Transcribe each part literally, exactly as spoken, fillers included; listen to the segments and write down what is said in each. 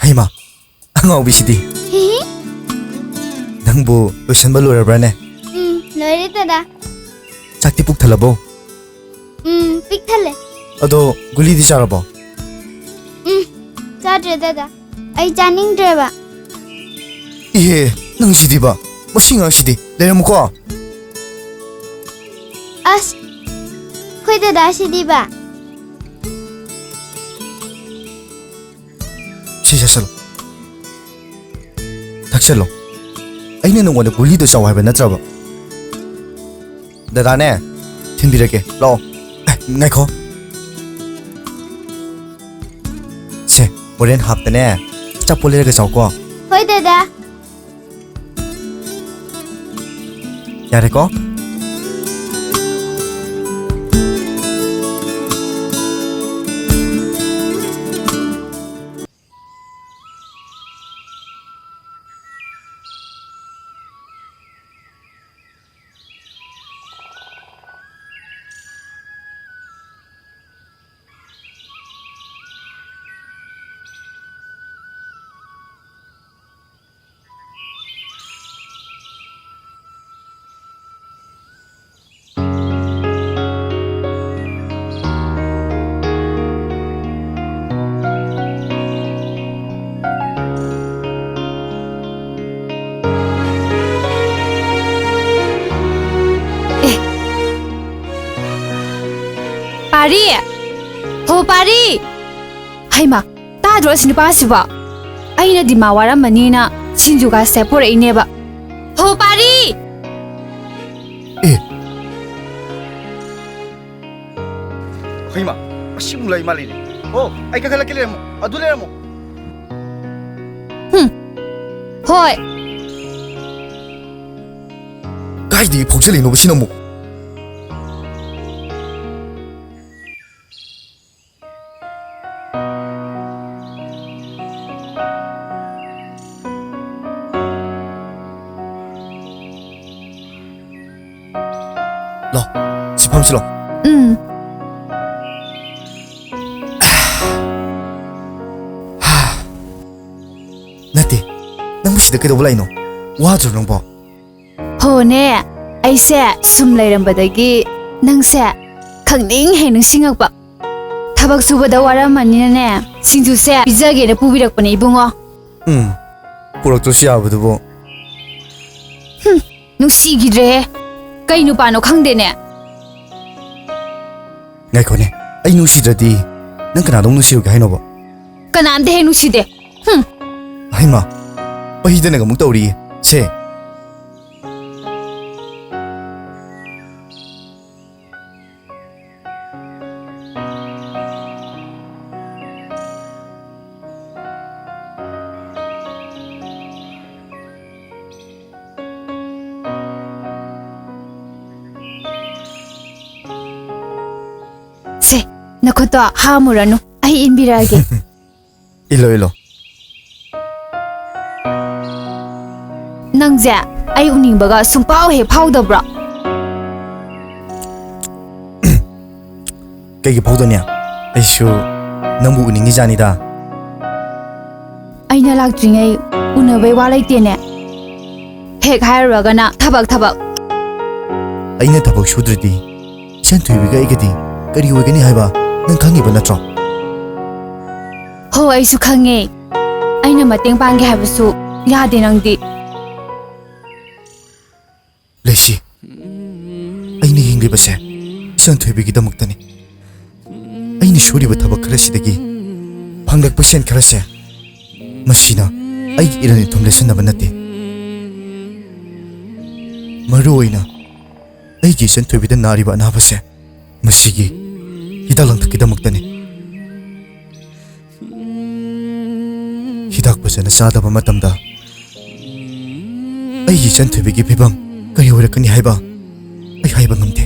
ꯍꯩꯃꯥ, ꯑꯉꯥꯎꯕꯤꯁꯤꯗꯤ꯫ ꯍꯤꯍꯤ꯫ ꯅꯪꯕꯨ ꯂꯣꯏꯁꯟꯕ ꯂꯣꯏꯔꯕ꯭ꯔꯥꯅꯦ? ꯎꯝ, ꯂꯣꯏꯔꯦ ꯗꯗꯥ꯫ ꯆꯥꯛꯇꯤ ꯄꯨꯛ ꯊꯜꯂꯕꯣ? ꯎꯝ, ꯄꯤꯛ ꯊꯜꯂꯦ꯫ ꯑꯗꯣ ꯒꯨꯂꯤꯗꯤ ꯆꯥꯔꯕꯣ? ꯎꯝ, ꯆꯥꯗ꯭ꯔꯦ ꯗꯗꯥ꯫ ꯑꯩ ꯆꯥꯅꯤꯡꯗ꯭ꯔꯦꯕ꯫ ꯏꯍꯦ, ꯅꯪꯁꯤꯗꯤꯕ꯫ ꯃꯁꯤ ꯑꯉꯥꯡꯁꯤꯗꯤ꯫ ꯂꯩꯔꯝꯃꯨꯀꯣ꯫ ꯑꯁ, ꯑꯩꯈꯣꯏ ꯗꯗꯥꯁꯤꯗꯤꯕ꯫ ꯁꯤ ꯆꯥꯁꯜꯂꯣ꯫ ꯊꯛꯆꯜꯂꯣ꯫ ꯑꯩꯅ ꯅꯉꯣꯟꯗ ꯒꯨꯂꯤꯗꯣ ꯆꯥꯎ ꯍꯥꯏꯕ ꯅꯠꯇ꯭ꯔꯕ? ꯗꯗꯥꯅꯦ, ꯊꯤꯟꯕꯤꯔꯛꯀꯦ꯫ ꯂꯥꯛꯑꯣ꯫ ꯑꯦ, ꯉꯥꯏꯈꯣ꯫ ꯁꯦ, ꯍꯣꯔꯦꯟ ꯍꯥꯞꯇꯅꯦ ꯑꯆꯥꯄꯣꯠ ꯂꯩꯔꯒ ꯆꯥꯎꯀꯣ꯫ ꯍꯣꯏ, ꯗꯗꯥ꯫ ꯌꯥꯔꯦꯀꯣ? ꯑꯦ, ꯄꯥꯔꯤ! ꯍꯣ, ꯄꯥꯔꯤ! ꯍꯩꯃꯥ, ꯇꯥꯗ꯭ꯔꯣ ꯑꯁꯤ ꯅꯨꯄꯥꯁꯤꯕꯣ? ꯑꯩꯅ ꯗꯤꯃꯥ ꯋꯥꯔꯝꯃꯅꯤꯅ ꯁꯤꯡꯖꯨꯒꯁꯦ ꯄꯨꯔꯛꯏꯅꯦꯕ꯫ ꯍꯣ, ꯄꯥꯔꯤ! ꯑꯦ! ꯍꯩꯃꯥ, ꯑꯁꯤꯕꯨ ꯂꯩ ꯃꯥꯜꯂꯤꯅꯦ꯫ ꯑꯣ, ꯑꯩ ꯀꯥꯈꯠꯂꯛꯀꯦ, ꯂꯩꯔꯝꯃꯣ꯫ ꯑꯗꯨ ꯂꯩꯔꯝꯃꯣ꯫ ꯍꯨꯝ꯫ ꯍꯣꯏ꯫ ꯀꯥꯏꯗꯒꯤ ꯐꯥꯎꯖꯜꯂꯤꯅꯣꯕ ꯁꯤꯅ ꯑꯃꯨꯛ? ꯂꯥꯎ, ꯁꯤ ꯐꯝꯁꯤ ꯂꯥꯎ꯫ ꯎꯝ꯫ ꯀꯩꯗꯧꯕ ꯂꯥꯛꯏꯅꯣ? ꯋꯥꯗ꯭ꯔꯣ ꯅꯪꯕꯣ? ꯍꯣꯅꯦ, ꯑꯩꯁꯦ ꯁꯨꯝ ꯂꯩꯔꯝꯕꯗꯒꯤ ꯅꯪꯁꯦ ꯈꯪꯅꯤꯡ ꯍꯦꯛ ꯅꯤꯡꯁꯤꯡꯉꯛꯄ꯫ ꯊꯕꯛ ꯁꯨꯕꯗ ꯋꯥꯔꯝꯃꯅꯤꯅꯅꯦ, ꯁꯤꯡꯖꯨꯁꯦ ꯄꯤꯖꯒꯦꯅ ꯄꯨꯕꯤꯔꯛꯄꯅꯦ, ꯏꯕꯨꯡꯉꯣ꯫ ꯎꯝ, ꯄꯨꯔꯛꯇ꯭ꯔꯁꯨ ꯌꯥꯕꯗꯨꯕꯨ꯫ ꯍꯨꯝ, ꯅꯨꯡꯁꯤꯈꯤꯗ꯭ꯔꯦꯍꯦ꯫ ꯀꯩ ꯅꯨꯄꯥꯅꯣ ꯈꯪꯗꯦꯅꯦ꯫ ꯉꯥꯏꯈꯣꯅꯦ, ꯑꯩ ꯅꯨꯡꯁꯤꯗ꯭ꯔꯗꯤ ꯅꯪ ꯀꯅꯥꯗ ꯑꯃꯨꯛ ꯅꯨꯡꯁꯤꯔꯨꯒꯦ ꯍꯥꯏꯅꯣꯕ? ꯀꯅꯥꯝꯇ ꯍꯦꯛ ꯅꯨꯡꯁꯤꯗꯦ꯫ ꯍꯨꯝ꯫ ꯍꯩꯃꯥ, ꯄꯍꯤꯗꯅꯒ ꯑꯃꯨꯛ ꯇꯧꯔꯤꯌꯦ꯫ ꯁꯦ꯫ ꯁꯦ, ꯅꯈꯨꯠꯇꯣ ꯍꯥꯝꯃꯨꯔꯅꯨ, ꯑꯩ ꯏꯟꯕꯤꯔꯛꯑꯒꯦ꯫ ꯏꯜꯂꯣ, ꯏꯜꯂꯣ꯫ ꯅꯪꯁꯦ ꯑꯩ ꯎꯅꯤꯡꯕꯒ ꯁꯨꯡꯐꯥꯎ ꯍꯦꯛ ꯐꯥꯎꯗꯕ꯭ꯔꯣ? ꯀꯩꯒꯤ ꯐꯥꯎꯗꯅꯤ? ꯑꯩꯁꯨ ꯅꯪꯕꯨ ꯎꯅꯤꯡꯉꯤꯖꯥꯅꯤꯗ꯫ ꯑꯩꯅ ꯂꯥꯛꯇ꯭ꯔꯤꯉꯩ ꯎꯅꯕꯩ ꯋꯥ ꯂꯩꯇꯦꯅꯦ꯫ ꯍꯦꯛ ꯍꯥꯏꯔꯨꯔꯒꯅ ꯊꯕꯛ, ꯊꯕꯛ꯫ ꯑꯩꯅ ꯊꯕꯛ ꯁꯨꯗ꯭ꯔꯗꯤ ꯏꯆꯟ ꯊꯣꯏꯕꯤꯒ ꯑꯩꯒꯗꯤ ꯀꯔꯤ ꯑꯣꯏꯒꯅꯤ ꯍꯥꯏꯕ ꯅꯪ ꯈꯪꯉꯤꯕ ꯅꯠꯇ꯭ꯔꯣ? ꯍꯣ, ꯑꯩꯁꯨ ꯈꯪꯉꯦ꯫ ꯑꯩꯅ ꯃꯇꯦꯡ ꯄꯥꯡꯒꯦ ꯍꯥꯏꯕꯁꯨ ꯌꯥꯗꯦ ꯅꯪꯗꯤ꯫ ꯂꯩꯁꯤ, ꯑꯩꯅ ꯍꯤꯡꯂꯤꯕꯁꯦ ꯏꯆꯟ ꯊꯣꯏꯕꯤꯒꯤꯗꯃꯛꯇꯅꯤ꯫ ꯑꯩꯅ ꯁꯨꯔꯤꯕ ꯊꯕꯛ ꯈꯔꯁꯤꯗꯒꯤ ꯐꯪꯂꯛꯄ ꯁꯦꯟ ꯈꯔꯁꯦ, ꯃꯁꯤꯅ ꯑꯩꯒꯤ ꯏꯔꯟ ꯏꯊꯨꯝ ꯂꯦꯞꯁꯤꯟꯅꯕ ꯅꯠꯇꯦ꯫ ꯃꯔꯨ ꯑꯣꯏꯅ ꯑꯩꯒꯤ ꯏꯆꯟ ꯊꯣꯏꯕꯤꯗ ꯅꯥꯔꯤꯕ ꯑꯅꯥꯕꯁꯦ, ꯃꯁꯤꯒꯤ ꯍꯤꯗꯥꯛ ꯂꯥꯡꯊꯛꯀꯤꯗꯃꯛꯇꯅꯤ꯫ ꯍꯤꯗꯥꯛ ꯐꯖꯅ ꯆꯥꯗꯕ ꯃꯇꯝꯗ ꯑꯩꯒꯤ ꯏꯆꯟ ꯊꯣꯏꯕꯤꯒꯤ ꯐꯤꯕꯝ ꯀꯔꯤ ꯑꯣꯏꯔꯛꯀꯅꯤ ꯍꯥꯏꯕ ꯑꯩ ꯍꯥꯏꯕ ꯉꯝꯗꯦ꯫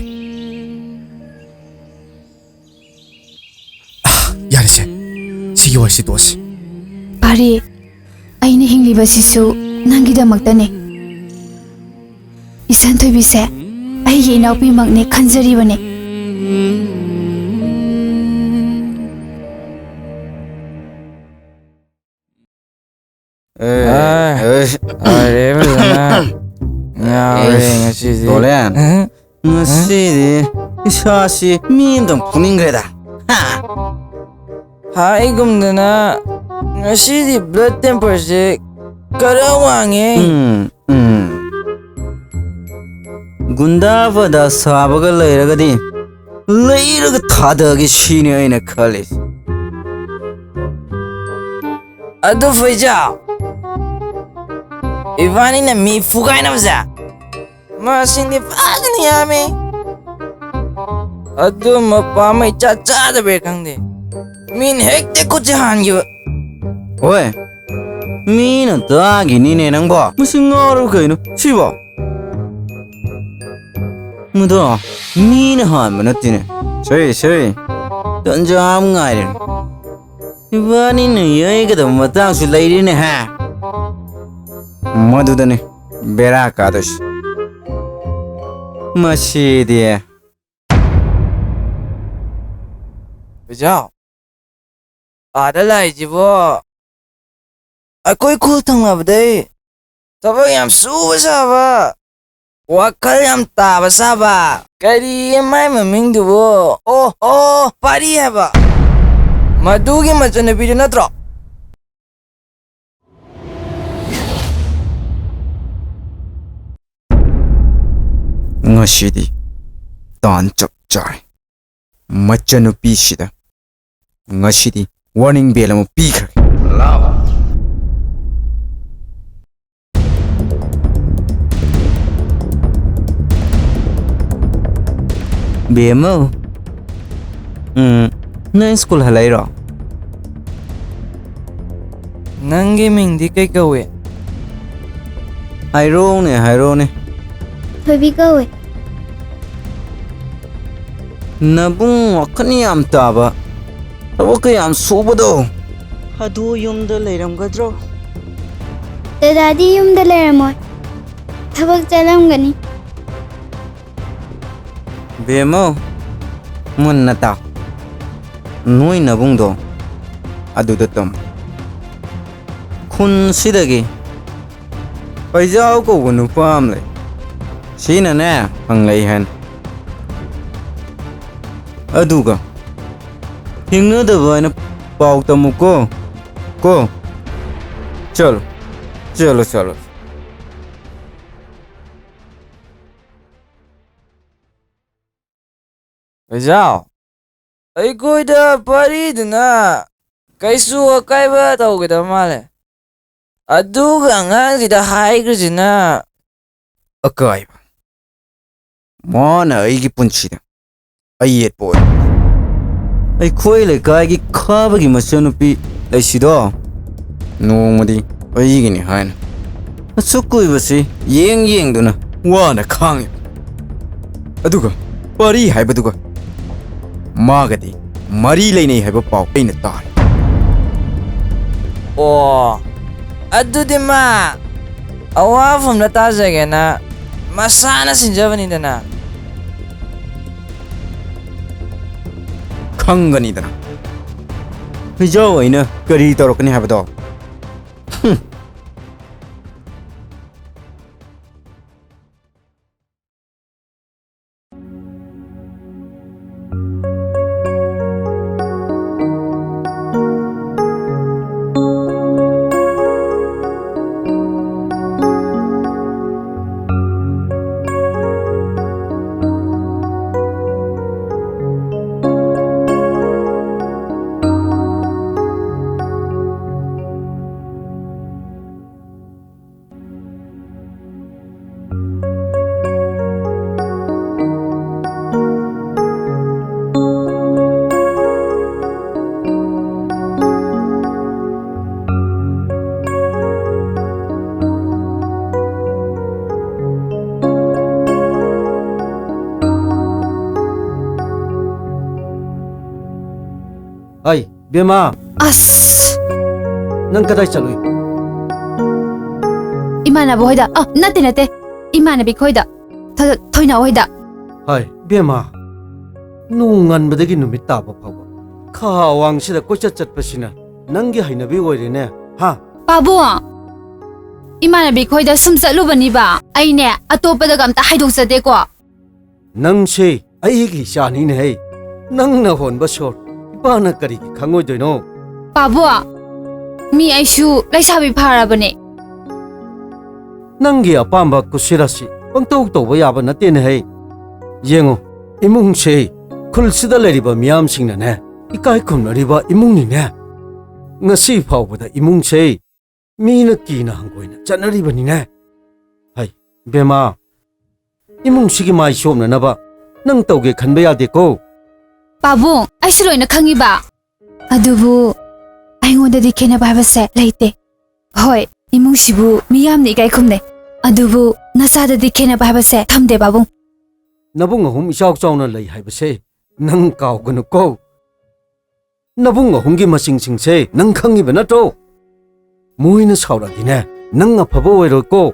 ꯑꯥ, ꯌꯥꯔꯦꯁꯦ, ꯁꯤꯒꯤ ꯋꯥꯔꯤꯁꯤ ꯇꯣꯛꯑꯁꯤ꯫ ꯄꯥꯔꯤ, ꯑꯩꯅ ꯍꯤꯡꯂꯤꯕꯁꯤꯁꯨ ꯅꯪꯒꯤꯗꯃꯛꯇꯅꯦ꯫ ꯏꯆꯟ ꯊꯣꯏꯕꯤꯁꯦ ꯑꯩꯒꯤ ꯏꯅꯥꯎꯄꯤꯃꯛꯅꯦ ꯈꯟꯖꯔꯤꯕꯅꯦ꯫ ꯑꯦ, ꯑꯦ꯫ ꯑꯦ꯫ ꯇꯣꯂꯦꯟ, ꯑ? ꯉꯁꯤꯗꯤ ꯏꯁꯥꯁꯤ ꯃꯤ ꯑꯃꯇꯪ ꯐꯨꯅꯤꯡꯈ꯭ꯔꯦꯗ꯫ ꯍꯥ? ꯍꯥꯏꯒꯨꯝꯗꯅ, ꯉꯁꯤꯗꯤ blood temperatureꯁꯦ ꯈꯔ ꯋꯥꯡꯉꯦ꯫ ꯎꯝ, ꯎꯝ꯫ ꯒꯨꯟꯗꯥ ꯐꯗꯥ ꯁꯥꯕꯒ ꯂꯩꯔꯒꯗꯤ ꯂꯩꯔꯒ ꯊꯥꯗꯒꯦ ꯁꯤꯅꯤ ꯑꯩꯅ ꯈꯜꯂꯤꯁꯦ꯫ ꯑꯗꯨ ꯐꯩꯖꯥꯎ, ꯏꯕꯥꯅꯤꯅ ꯃꯤ ꯐꯨꯒꯥꯏꯅꯕꯁꯦ ꯃꯁꯤꯡꯗꯤ ꯐꯖꯅ ꯌꯥꯝꯃꯤ꯫ ꯑꯗꯨ ꯃꯄꯥ ꯑꯃ ꯏꯆꯥ ꯆꯥꯗꯕꯩ ꯈꯪꯗꯦ, ꯃꯤꯅ ꯍꯦꯛꯇ ꯈꯨꯠꯁꯦ ꯍꯥꯟꯈꯤꯕ꯫ ꯍꯣꯏ, ꯃꯤꯅ ꯇꯥꯈꯤꯅꯤꯅꯦ ꯅꯪꯕꯣ꯫ ꯃꯁꯤ ꯉꯥꯎꯔꯕ ꯀꯩꯅꯣ ꯁꯤꯕꯣ? ꯃꯗꯣ ꯃꯤꯅ ꯍꯥꯟꯕ ꯅꯠꯇꯦꯅꯦ꯫ ꯁꯣꯏ, ꯁꯣꯏ꯫ ꯇꯟꯖꯥ ꯑꯃ ꯉꯥꯏꯔꯦ꯫ ꯏꯕꯥꯅꯤꯅ ꯌꯩꯒꯗꯕ ꯃꯇꯥꯡꯁꯨ ꯂꯩꯔꯤꯅꯦ ꯍꯥ? ꯃꯗꯨꯗꯅꯤ ꯕꯦꯔꯥ ꯀꯥꯗꯣꯏꯁꯤ꯫ ꯃꯁꯤꯗꯤ꯫ ꯏꯖꯥꯎ, ꯑꯥꯗ ꯂꯥꯛꯏꯁꯤꯕꯣ ꯑꯩꯈꯣꯏ ꯈꯨꯜ ꯊꯪꯅꯕꯗꯩ ꯊꯕꯛ ꯌꯥꯝ ꯁꯨꯕ ꯁꯥꯕ, ꯋꯥꯈꯜ ꯌꯥꯝ ꯇꯥꯕ ꯁꯥꯕ꯫ ꯀꯔꯤ ꯃꯥꯏ ꯃꯃꯤꯡꯗꯨꯕꯨ? ꯑꯣ, ꯑꯣ, ꯄꯥꯔꯤ ꯍꯥꯏꯕ꯫ ꯃꯗꯨꯒꯤ ꯃꯆꯟꯅꯨꯄꯤꯗꯨ ꯅꯠꯇ꯭ꯔꯣ? ꯉꯁꯤꯗꯤ ꯇꯥꯟ ꯆꯞ ꯆꯥꯔꯦ꯫ ꯃꯆꯟꯅꯨꯄꯤꯁꯤꯗ ꯉꯁꯤꯗꯤ warning bell ꯑꯃ ꯄꯤꯈ꯭ꯔꯒꯦ꯫ ꯕꯦꯝꯃꯧ, ꯎꯝ, ꯅꯪ ꯁ꯭ꯀꯨꯜ ꯍꯜꯂꯛꯏꯔꯣ? ꯅꯪꯒꯤ ꯃꯤꯡꯗꯤ ꯀꯩ ꯀꯧꯏ? ꯍꯥꯏꯔꯣꯅꯦ, ꯍꯥꯏꯔꯣꯅꯦ꯫ ꯊꯣꯏꯕꯤ ꯀꯧꯏ꯫ ꯅꯕꯨꯡ ꯋꯥꯈꯜ ꯌꯥꯝ ꯇꯥꯕ, ꯊꯕꯛꯀ ꯌꯥꯝ ꯁꯨꯕꯗꯣ꯫ ꯑꯗꯨ ꯌꯨꯝꯗ ꯂꯩꯔꯝꯒꯗ꯭ꯔꯣ? ꯗꯗꯥꯗꯤ ꯌꯨꯝꯗ ꯂꯩꯔꯝꯃꯣꯏ, ꯊꯕꯛ ꯆꯠꯂꯝꯒꯅꯤ꯫ ꯕꯦꯝꯃꯧ, ꯃꯨꯟꯅ ꯇꯥꯎ꯫ ꯅꯣꯏ ꯅꯕꯨꯡꯗꯣ ꯑꯗꯨꯗ ꯇꯝꯃꯨ꯫ ꯈꯨꯟꯁꯤꯗꯒꯤ ꯐꯩꯖꯥꯎ ꯀꯧꯕ ꯅꯨꯄꯥ ꯑꯃ ꯂꯩ꯫ ꯁꯤꯅꯅꯦ ꯍꯪꯂꯛꯏ ꯍꯥꯏꯅ꯫ ꯑꯗꯨꯒ ꯊꯦꯡꯅꯗꯕ ꯍꯥꯏꯅ ꯄꯥꯎ ꯇꯝꯃꯨꯀꯣ꯫ ꯀꯣ꯫ ꯆꯠꯂꯣ꯫ ꯆꯠꯂꯣ, ꯆꯠꯂꯣ꯫ ꯏꯖꯥꯎ, ꯑꯩꯈꯣꯏꯗ ꯄꯥꯔꯤꯗꯨꯅ ꯀꯩꯁꯨ ꯑꯀꯥꯏꯕ ꯇꯧꯒꯗꯕ ꯃꯥꯜꯂꯦ꯫ ꯑꯗꯨꯒ ꯑꯉꯥꯡꯁꯤꯗ ꯍꯥꯏꯈ꯭ꯔꯤꯁꯤꯅ ꯑꯀꯥꯏꯕ꯫ ꯃꯥꯅ ꯑꯩꯒꯤ ꯄꯨꯟꯁꯤꯗ ꯑꯌꯦꯠꯄ ꯑꯣꯏ꯫ ꯑꯩꯈꯣꯏ ꯂꯩꯀꯥꯏꯒꯤ ꯈꯥꯕꯒꯤ ꯃꯆꯟꯅꯨꯄꯤ ꯂꯩꯁꯤꯗꯣ ꯅꯣꯡꯃꯗꯤ ꯑꯩꯒꯤꯅꯤ ꯍꯥꯏꯅ ꯑꯁꯨꯛ ꯀꯨꯏꯕꯁꯤ ꯌꯦꯡ ꯌꯦꯡꯗꯨꯅ ꯋꯥꯅ ꯈꯥꯡꯉꯤ꯫ ꯑꯗꯨꯒ ꯄꯥꯔꯤ ꯍꯥꯏꯕꯗꯨꯒ ꯃꯥꯒꯗꯤ ꯃꯔꯤ ꯂꯩꯅꯩ ꯍꯥꯏꯕ ꯄꯥꯎ ꯑꯩꯅ ꯇꯥꯔꯦ꯫ ꯑꯣ, ꯑꯗꯨꯗꯤ ꯃꯥ ꯑꯋꯥꯐꯝꯗ ꯇꯥꯖꯒꯦꯅ ꯃꯁꯥꯅ ꯁꯤꯟꯖꯕꯅꯤꯗꯅ꯫ ꯈꯪꯒꯅꯤꯗꯅ꯫ ꯍꯨꯏꯖꯥꯎ ꯑꯩꯅ ꯀꯔꯤ ꯇꯧꯔꯛꯀꯅꯤ ꯍꯥꯏꯕꯗꯣ꯫ ꯍꯨꯝ꯫ ꯍꯩ, ꯕꯦꯝꯃ! ꯑꯁ! ꯅꯪ ꯀꯗꯥꯏ ꯆꯠꯂꯨꯏ? ꯏꯃꯥꯟꯅꯕ ꯍꯣꯏꯗ꯫ ꯑ, ꯅꯠꯇꯦ, ꯅꯠꯇꯦ꯫ ꯏꯃꯥꯟꯅꯕꯤ ꯈꯣꯏꯗ꯫ ꯊ-, ꯊꯣꯏꯅꯥꯎ ꯍꯣꯏꯗ꯫ ꯍꯥꯏ, ꯕꯦꯝꯃ, ꯅꯣꯡ ꯉꯟꯕꯗꯒꯤ ꯅꯨꯃꯤꯠ ꯇꯥꯕ ꯐꯥꯎꯕ ꯈꯥ ꯑꯋꯥꯡꯁꯤꯗ ꯀꯣꯏꯆꯠ ꯆꯠꯄꯁꯤꯅ ꯅꯪꯒꯤ ꯍꯩꯅꯕꯤ ꯑꯣꯏꯔꯦꯅꯦ, ꯍꯥ? ꯄꯥꯕꯨꯡ! ꯏꯃꯥꯟꯅꯕꯤ ꯈꯣꯏꯗ ꯁꯨꯝ ꯆꯠꯂꯨꯕꯅꯤꯕ꯫ ꯑꯩꯅꯦ ꯑꯇꯣꯞꯄꯗꯒ ꯑꯝꯇ ꯍꯥꯏꯗꯣꯛꯆꯗꯦꯀꯣ꯫ ꯅꯪꯁꯦ ꯑꯩꯒꯤ ꯏꯆꯥꯅꯤꯅꯦꯍꯦ꯫ ꯅꯪꯅ ꯍꯣꯟꯕ ꯁꯣꯔ ꯏꯄꯥꯅ ꯀꯔꯤꯒꯤ ꯈꯪꯉꯣꯏꯗꯣꯏꯅꯣ? ꯄꯥꯕꯨꯡ, ꯃꯤ ꯑꯩꯁꯨ ꯂꯩꯁꯥꯕꯤ ꯐꯥꯔꯕꯅꯦ꯫ ꯅꯪꯒꯤ ꯑꯄꯥꯝꯕ ꯀꯨꯁꯤꯔꯥꯁꯤ ꯄꯪꯇꯧ ꯇꯧꯕ ꯌꯥꯕ ꯅꯠꯇꯦꯅꯦꯍꯦ꯫ ꯌꯦꯡꯉꯨ, ꯏꯃꯨꯡꯁꯦ ꯈꯨꯜꯁꯤꯗ ꯂꯩꯔꯤꯕ ꯃꯤꯌꯥꯝꯁꯤꯡꯅꯅꯦ ꯏꯀꯥꯏ ꯈꯨꯝꯅꯔꯤꯕ ꯏꯃꯨꯡꯅꯤꯅꯦ꯫ ꯉꯁꯤ ꯐꯥꯎꯕꯗ ꯏꯃꯨꯡꯁꯦ ꯃꯤꯅ ꯀꯤꯅ ꯍꯪꯒꯣꯏꯅ ꯆꯠꯅꯔꯤꯕꯅꯤꯅꯦ꯫ ꯍꯩ, ꯕꯦꯝꯃ, ꯏꯃꯨꯡꯁꯤꯒꯤ ꯃꯥꯏ ꯆꯣꯝꯅꯅꯕ ꯅꯪ ꯇꯧꯒꯦ ꯈꯟꯕ ꯌꯥꯗꯦꯀꯣ꯫ ꯄꯥꯕꯨꯡ, ꯑꯩꯁꯨ ꯂꯣꯏꯅ ꯈꯪꯉꯤꯕ꯫ ꯑꯗꯨꯕꯨ ꯑꯩꯉꯣꯟꯗꯗꯤ ꯈꯦꯠꯅꯕ ꯍꯥꯏꯕꯁꯦ ꯂꯩꯇꯦ꯫ ꯍꯣꯏ, ꯏꯃꯨꯡꯁꯤꯕꯨ ꯃꯤꯌꯥꯝꯅ ꯏꯀꯥꯏ ꯈꯨꯝꯅꯩ, ꯑꯗꯨꯕꯨ ꯅꯆꯥꯗꯗꯤ ꯈꯦꯠꯅꯕ ꯍꯥꯏꯕꯁꯦ ꯊꯝꯗꯦ, ꯄꯥꯕꯨꯡ꯫ ꯅꯕꯨꯡ ꯑꯍꯨꯝ ꯏꯆꯥꯎ ꯆꯥꯎꯅ ꯂꯩ ꯍꯥꯏꯕꯁꯦ ꯅꯪ ꯀꯥꯎꯒꯅꯨꯀꯣ꯫ ꯅꯕꯨꯡ ꯑꯍꯨꯝꯒꯤ ꯃꯆꯤꯡꯁꯤꯡꯁꯦ ꯅꯪ ꯈꯪꯉꯤꯕ ꯅꯠꯇ꯭ꯔꯣ? ꯃꯣꯏꯅ ꯁꯥꯎꯔꯛꯑꯗꯤꯅꯦ, ꯅꯪ ꯑꯐꯕ ꯑꯣꯏꯔꯣꯏꯀꯣ꯫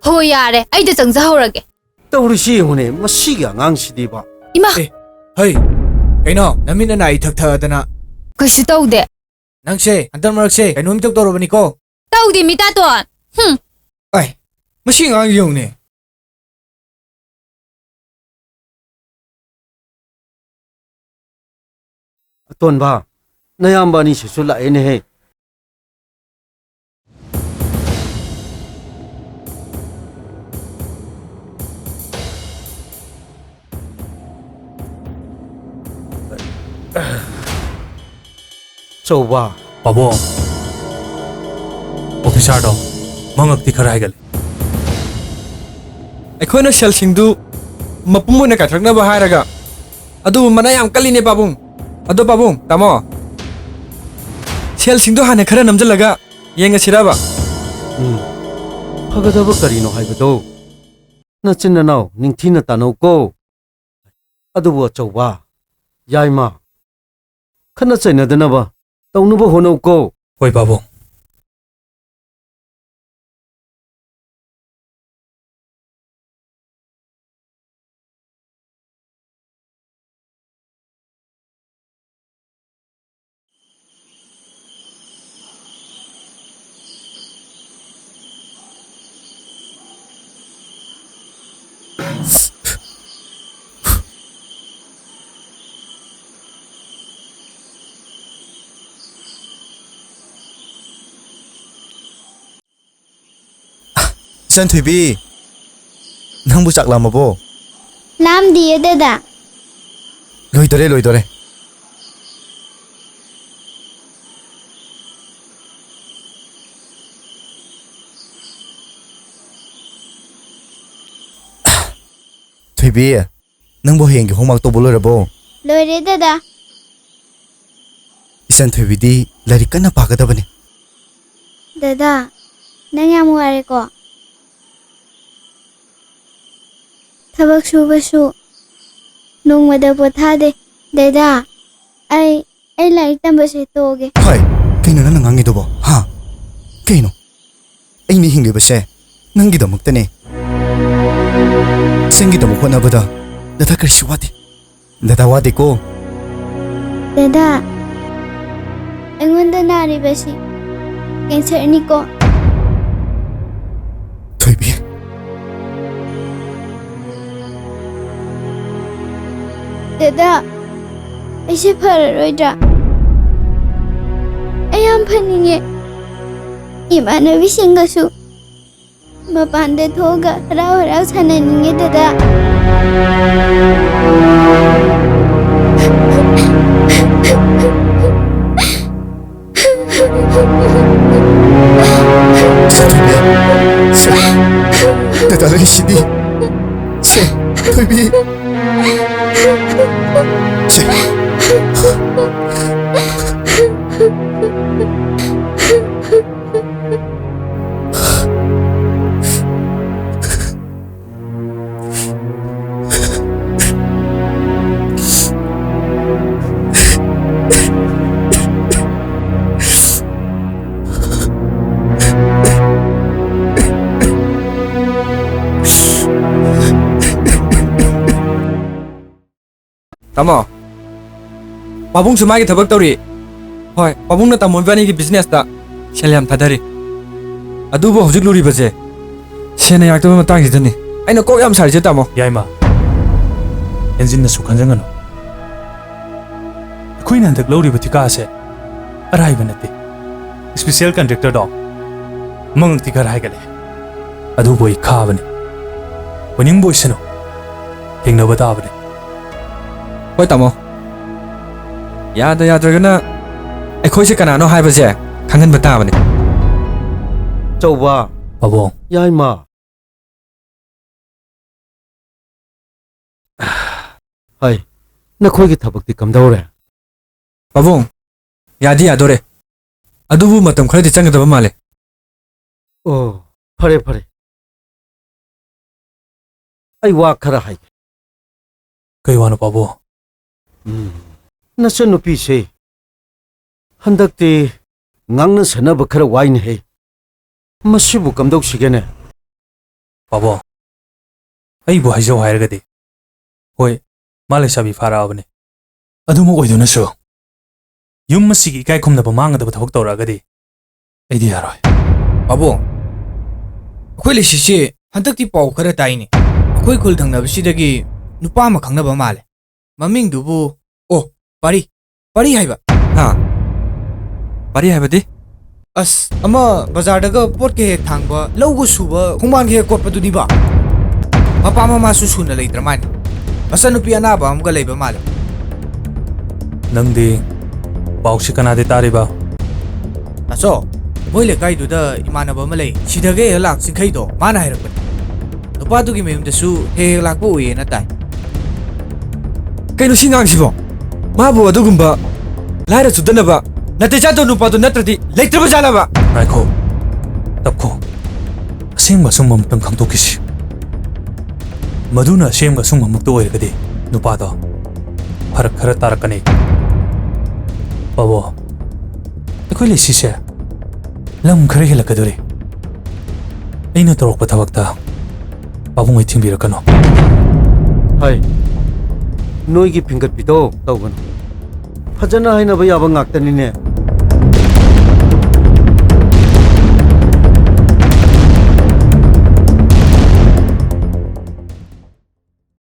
ꯍꯣ, ꯌꯥꯔꯦ, ꯑꯩꯗ ꯆꯪꯖꯍꯧꯔꯒꯦ꯫ ꯇꯧꯔꯤꯁꯤ ꯌꯦꯡꯉꯨꯅꯦ, ꯃꯁꯤꯒꯤ ꯑꯉꯥꯡꯁꯤꯗꯤꯕ꯫ ꯏꯃꯥ! ꯑꯦ, ꯍꯩ, ꯀꯩꯅꯣ? ꯅꯃꯤꯠ ꯅꯅꯥ ꯏꯊꯛ ꯊꯛꯑꯗꯅ꯫ ꯀꯩꯁꯨ ꯇꯧꯗꯦ꯫ ꯅꯪꯁꯦ ꯍꯟꯗꯛ ꯃꯔꯛꯁꯦ ꯀꯩꯅꯣꯝ ꯏꯇꯧ ꯇꯧꯔꯕꯅꯤꯀꯣ꯫ ꯇꯧꯗꯦ, ꯃꯤꯇꯥꯇꯣꯟ꯫ ꯍꯨꯝ꯫ ꯑꯩ, ꯃꯁꯤ ꯑꯉꯥꯡꯁꯤ ꯌꯦꯡꯉꯨꯅꯦ꯫ ꯑꯇꯣꯟꯕ, ꯅꯌꯥꯝꯕ ꯑꯅꯤꯁꯤꯁꯨ ꯂꯥꯛꯑꯦꯅꯦꯍꯦ꯫ ꯆꯧꯕ꯫ ꯄꯥꯕꯨꯡ, ꯑꯣꯐꯤꯁꯥꯔꯗꯣ ꯃꯉꯛꯇꯤ ꯈꯔ ꯍꯥꯏꯒꯠꯂꯦ꯫ ꯑꯩꯈꯣꯏꯅ ꯁꯦꯜꯁꯤꯡꯗꯨ ꯃꯄꯨꯝ ꯑꯣꯏꯅ ꯀꯥꯏꯊꯔꯛꯅꯕ ꯍꯥꯏꯔꯒ, ꯑꯗꯨꯕꯨ ꯃꯅꯥ ꯌꯥꯝ ꯀꯜꯂꯤꯅꯦ, ꯄꯥꯕꯨꯡ꯫ ꯑꯗꯣ, ꯄꯥꯕꯨꯡ, ꯇꯥꯃꯣ, ꯁꯦꯜꯁꯤꯡꯗꯣ ꯍꯥꯟꯅ ꯈꯔ ꯅꯝꯁꯤꯜꯂꯒ ꯌꯦꯡꯉꯁꯤꯔꯕ? ꯎꯝ, ꯐꯒꯗꯕ ꯀꯔꯤꯅꯣ ꯍꯥꯏꯕꯗꯣ ꯅꯆꯤꯟ ꯅꯅꯥꯎ ꯅꯤꯡꯊꯤꯅ ꯇꯥꯟꯅꯧꯀꯣ꯫ ꯑꯗꯨꯕꯨ ꯑꯆꯧꯕ, ꯌꯥꯏꯃ, ꯈꯠꯅ ꯆꯩꯅꯗꯅꯕ ꯇꯧꯅꯕ ꯍꯣꯠꯅꯧꯀꯣ꯫ ꯍꯣꯏ, ꯄꯥꯕꯨꯡ꯫ ꯏꯆꯟ ꯊꯣꯏꯕꯤ, ꯅꯪꯕꯨ ꯆꯥꯛ ꯂꯥꯝꯃꯕꯣ? ꯂꯥꯝꯗꯤꯌꯦ, ꯗꯗꯥ꯫ ꯂꯣꯏꯗꯣꯔꯦ, ꯂꯣꯏꯗꯣꯔꯦ꯫ ꯊꯣꯏꯕꯤ, ꯅꯪꯕꯨ ꯍꯌꯦꯡꯒꯤ homework ꯇꯧꯕ ꯂꯣꯏꯔꯕꯣ? ꯂꯣꯏꯔꯦ, ꯗꯗꯥ꯫ ꯏꯆꯟ ꯊꯣꯏꯕꯤꯗꯤ ꯂꯥꯏꯔꯤꯛ ꯀꯟꯅ ꯄꯥꯒꯗꯕꯅꯤ꯫ ꯗꯗꯥ, ꯅꯪ ꯌꯥꯝ ꯋꯥꯔꯦꯀꯣ? ꯊꯕꯛ ꯁꯨꯕꯁꯨ ꯅꯣꯡꯃꯗ ꯄꯣꯊꯥꯗꯦ꯫ ꯗꯗꯥ, ꯑꯩ, ꯑꯩ ꯂꯥꯏꯔꯤꯛ ꯇꯝꯕꯁꯦ ꯇꯣꯛꯑꯒꯦ꯫ ꯍꯣꯏ, ꯀꯩꯅꯣ ꯅꯪꯅ ꯉꯥꯡꯉꯤꯗꯨꯕꯣ? ꯍꯥ? ꯀꯩꯅꯣ? ꯑꯩꯅ ꯍꯤꯡꯂꯤꯕꯁꯦ ꯅꯪꯒꯤꯗꯃꯛꯇꯅꯦ꯫ ꯏꯆꯟꯒꯤꯗꯃꯛ ꯍꯣꯠꯅꯕꯗ ꯗꯗꯥ ꯀꯔꯤꯁꯨ ꯋꯥꯗꯦ꯫ ꯗꯗꯥ ꯋꯥꯗꯦꯀꯣ꯫ ꯗꯗꯥ, ꯑꯩꯉꯣꯟꯗ ꯅꯥꯔꯤꯕꯁꯤ cancerꯅꯤꯀꯣ꯫ ꯊꯣꯏꯕꯤ꯫ ꯗꯗꯥ, ꯑꯩꯁꯦ ꯐꯔꯔꯣꯏꯗ꯭ꯔꯥ? ꯑꯩ ꯌꯥꯝ ꯐꯅꯤꯡꯉꯦ꯫ ꯏꯃꯥꯟꯅꯕꯤꯁꯤꯡꯒꯁꯨ ꯃꯄꯥꯟꯗ ꯊꯣꯛꯑꯒ ꯍꯔꯥꯎ ꯍꯔꯥꯎ ꯁꯥꯟꯅꯅꯤꯡꯉꯦ, ꯗꯗꯥ꯫ ꯁꯦ, ꯊꯣꯏꯕꯤ꯫ ꯁꯦ, ꯗꯗꯥ ꯂꯩꯔꯤꯁꯤꯗꯤ꯫ ꯁꯦ, ꯊꯣꯏꯕꯤ꯫ ꯁꯦ꯫ ꯇꯥꯃꯣ, ꯄꯥꯕꯨꯡꯁꯨ ꯃꯥꯒꯤ ꯊꯕꯛ ꯇꯧꯔꯤ꯫ ꯍꯣꯏ, ꯄꯥꯕꯨꯡꯅ ꯇꯥꯃꯣ ꯏꯕꯥꯅꯤꯒꯤ businessꯇ ꯁꯦꯜ ꯌꯥꯝ ꯊꯥꯗꯔꯤ꯫ ꯑꯗꯨꯕꯨ ꯍꯧꯖꯤꯛ ꯂꯨꯔꯤꯕꯁꯦ ꯁꯦꯟꯅ ꯌꯥꯔꯛꯇꯕ ꯃꯇꯥꯡꯁꯤꯗꯅꯤ꯫ ꯑꯩꯅ ꯀꯣꯛ ꯌꯥꯝ ꯁꯥꯔꯤꯁꯦ, ꯇꯥꯃꯣ꯫ ꯌꯥꯏꯃ, ꯍꯦꯟꯖꯤꯟꯅꯁꯨ ꯈꯟꯖꯟꯒꯅꯨ꯫ ꯑꯩꯈꯣꯏꯅ ꯍꯟꯗꯛ ꯂꯧꯔꯤꯕ ꯊꯤꯀꯥꯁꯦ ꯑꯔꯥꯏꯕ ꯅꯠꯇꯦ꯫ ꯏꯁꯄꯤꯁꯦꯜ ꯀꯟꯇ꯭ꯔꯦꯛꯇꯔꯗꯣ ꯃꯉꯛꯇꯤ ꯈꯔ ꯍꯥꯏꯒꯠꯂꯦ꯫ ꯑꯗꯨꯕꯨ ꯑꯩ ꯈꯥꯕꯅꯤ꯫ ꯑꯣꯏꯅꯤꯡꯕ ꯑꯣꯏꯁꯅꯨ, ꯊꯦꯡꯅꯕ ꯇꯥꯕꯅꯤ꯫ ꯍꯣꯏ, ꯇꯥꯃꯣ꯫ ꯌꯥꯗ ꯌꯥꯗ꯭ꯔꯒꯅ ꯑꯩꯈꯣꯏꯁꯦ ꯀꯅꯥꯅꯣ ꯍꯥꯏꯕꯁꯦ ꯈꯪꯍꯟꯕ ꯇꯥꯕꯅꯤ꯫ ꯆꯧꯕ꯫ ꯄꯥꯕꯨꯡ꯫ ꯌꯥꯏꯃ꯫ ꯍꯩ, ꯅꯈꯣꯏꯒꯤ ꯊꯕꯛꯇꯤ ꯀꯝꯗꯧꯔꯦ? ꯄꯥꯕꯨꯡ, ꯌꯥꯗꯤ ꯌꯥꯗꯣꯔꯦ꯫ ꯑꯗꯨꯕꯨ ꯃꯇꯝ ꯈꯔꯗꯤ ꯆꯪꯒꯗꯕ ꯃꯥꯜꯂꯦ꯫ ꯑꯣ, ꯐꯔꯦ, ꯐꯔꯦ꯫ ꯑꯩ ꯋꯥ ꯈꯔ ꯍꯥꯏꯒꯦ꯫ ꯀꯩ ꯋꯥꯅꯣ, ꯄꯥꯕꯨꯡ? ꯎꯝ, ꯅꯆꯟꯅꯨꯄꯤꯁꯦ ꯍꯟꯗꯛꯇꯤ ꯉꯥꯡꯅ ꯁꯛꯅꯕ ꯈꯔ ꯋꯥꯏꯅꯦꯍꯦ꯫ ꯃꯁꯤꯕꯨ ꯀꯝꯗꯧꯁꯤꯒꯦꯅꯦ? ꯄꯥꯕꯨꯡ, ꯑꯩꯕꯨ ꯍꯥꯏꯖꯧ ꯍꯥꯏꯔꯒꯗꯤ, ꯍꯣꯏ, ꯃꯥ ꯂꯩꯁꯥꯕꯤ ꯐꯥꯔꯛꯑꯕꯅꯤ꯫ ꯑꯗꯨꯃꯛ ꯑꯣꯏꯗꯨꯅꯁꯨ, ꯌꯨꯝ ꯑꯁꯤꯒꯤ ꯏꯀꯥꯏ ꯈꯨꯝꯅꯕ ꯃꯥꯡꯒꯗꯕ ꯊꯕꯛ ꯇꯧꯔꯛꯑꯒꯗꯤ ꯑꯩꯗꯤ ꯌꯥꯔꯣꯏ꯫ ꯄꯥꯕꯨꯡ, ꯑꯩꯈꯣꯏ ꯂꯩꯁꯤꯁꯦ ꯍꯟꯗꯛꯇꯤ ꯄꯥꯎ ꯈꯔ ꯇꯥꯏꯅꯦ꯫ ꯑꯩꯈꯣꯏ ꯈꯨꯜ ꯊꯪꯅꯕꯁꯤꯗꯒꯤ ꯅꯨꯄꯥ ꯑꯃ ꯈꯪꯅꯕ ꯃꯥꯜꯂꯦ꯫ ꯃꯃꯤꯡꯗꯨꯕꯨ, ꯑꯣ, ꯄꯥꯔꯤ꯫ ꯄꯥꯔꯤ ꯍꯥꯏꯕ꯫ ꯍꯥ? ꯄꯥꯔꯤ ꯍꯥꯏꯕꯗꯤ? ꯑꯁ, ꯑꯃ ꯕꯖꯥꯔꯗꯒ ꯄꯣꯠꯀ ꯍꯦꯛ ꯊꯥꯡꯕ, ꯂꯧꯒ ꯁꯨꯕ, ꯈꯣꯡꯕꯥꯟꯒ ꯍꯦꯛ ꯀꯣꯠꯄꯗꯨꯅꯤꯕ꯫ ꯃꯄꯥ ꯃꯃꯥꯁꯨ ꯁꯨꯅ ꯂꯩꯇ꯭ꯔ ꯃꯥꯜꯂꯦ꯫ ꯃꯆꯟꯅꯨꯄꯤ ꯑꯅꯥꯕ ꯑꯃꯒ ꯂꯩꯕ ꯃꯥꯜꯂꯦ꯫ ꯅꯪꯗꯤ ꯄꯥꯎꯁꯤ ꯀꯅꯥꯗꯩ ꯇꯥꯔꯤꯕ? ꯇꯥꯆꯧ, ꯃꯣꯏ ꯂꯩꯀꯥꯏꯗꯨꯗ ꯏꯃꯥꯟꯅꯕ ꯑꯃ ꯂꯩ꯫ ꯁꯤꯗꯒ ꯍꯦꯛ ꯂꯥꯛ ꯆꯤꯡꯈꯩꯗꯣ, ꯃꯥꯅ ꯍꯥꯏꯔꯛꯄꯅꯦ꯫ ꯅꯨꯄꯥꯗꯨꯒꯤ ꯃꯌꯨꯝꯗꯁꯨ ꯍꯦꯛ ꯍꯦꯛ ꯂꯥꯛꯄ ꯎꯏꯌꯦꯅ ꯇꯥꯏ꯫ ꯀꯩꯅꯣ ꯁꯤ ꯉꯥꯡꯁꯤꯕꯣ? ꯃꯥꯕꯨ ꯑꯗꯨꯒꯨꯝꯕ ꯂꯥꯏꯔ ꯆꯨꯗꯅꯕ ꯅꯥꯇꯩ ꯆꯥꯗꯕ ꯅꯨꯄꯥꯗꯨ ꯅꯠꯇ꯭ꯔꯗꯤ ꯂꯩꯇ꯭ꯔꯕ ꯖꯥꯠꯂꯕ? ꯉꯥꯏꯈꯣ, ꯇꯞꯈꯣ꯫ ꯑꯁꯦꯡꯕ ꯑꯆꯨꯝꯕ ꯑꯃꯇꯪ ꯈꯪꯗꯣꯛꯈꯤꯁꯤ꯫ ꯃꯗꯨꯅ ꯑꯁꯦꯡꯕ ꯑꯆꯨꯝꯕꯃꯛꯇ ꯑꯣꯏꯔꯒꯗꯤ ꯅꯨꯄꯥꯗꯣ ꯐꯔꯛ ꯈꯔ ꯇꯥꯔꯛꯀꯅꯤ꯫ ꯄꯥꯕꯨꯡ, ꯑꯩꯈꯣꯏ ꯂꯩꯁꯤꯁꯦ ꯂꯝ ꯈꯔ ꯍꯦꯜꯂꯛꯀꯗꯣꯔꯤ꯫ ꯑꯩꯅ ꯇꯧꯔꯛꯄ ꯊꯕꯛꯇ ꯄꯥꯕꯨꯡ ꯍꯣꯏ ꯊꯤꯡꯕꯤꯔꯛꯀꯅꯨ꯫ ꯍꯩ, ꯅꯣꯏꯒꯤ ꯐꯤꯡꯒꯠꯄꯤꯗꯣ ꯇꯧꯒꯅꯨ꯫ ꯐꯖꯅ ꯍꯥꯏꯅꯕ ꯌꯥꯕ ꯉꯥꯛꯇꯅꯤꯅꯦ꯫